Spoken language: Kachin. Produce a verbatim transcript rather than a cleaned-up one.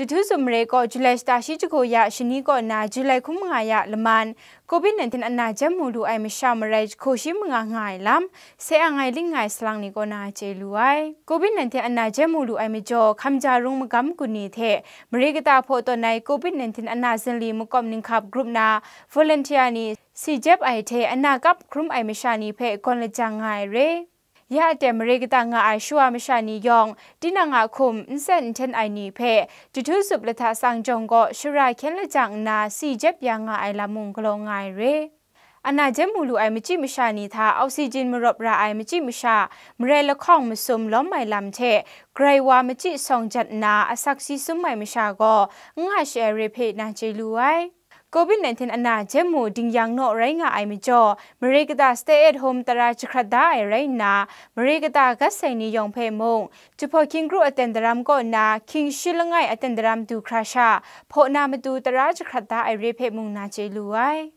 Jahtu zup mare kaw July shata shi jahku ya shani kaw na July hkum nga ya laman, covid nineteen ana jem mu lu ai masha marai jahku shi manga nga ai lam, sai ang ai ling nga ai salang ni kaw na chye lu ai. Covid nineteen ana jem mu lu ai majaw, hkamja rung magam gun ni hte mare kata hpaw tawn ai covid nineteen ana zinli makawp ninghkap grup na volunteer ni si jep ai hte ana kap hkrum ai masha ni hpe gawn lajang nga ai re. Ya aten mare kata nga ai shawa masha ni yawng, tinang a hkum n sen n hten ai ni hpe, Jahtu zup lahta sang jawng gaw shara hkyen lajang nna si jep ya nga ai lam mung galaw nga ai re. Ana jem mu lu ai machyi masha ni hta oxygen marawp ra ai machyi masha, marai lahkawng masum lawm ai lam hte, grai wa machyi sawng jat nna asak si sum ai masha gaw, n nga shi ai re hpe na chye lu ai. covid nineteen ana jem mu dingyang naw rai nga ai majaw, mare kata stay at home tara jahkrat da ai rai nna, mare kata gat sai ni yawng hpe mung, Jahpaw Hkying Kru aten daram kaw na Hkying Shi Langai aten daram du hkra sha, hpaw na matu tara jahkrat da ai re hpe mung na chye lu ai.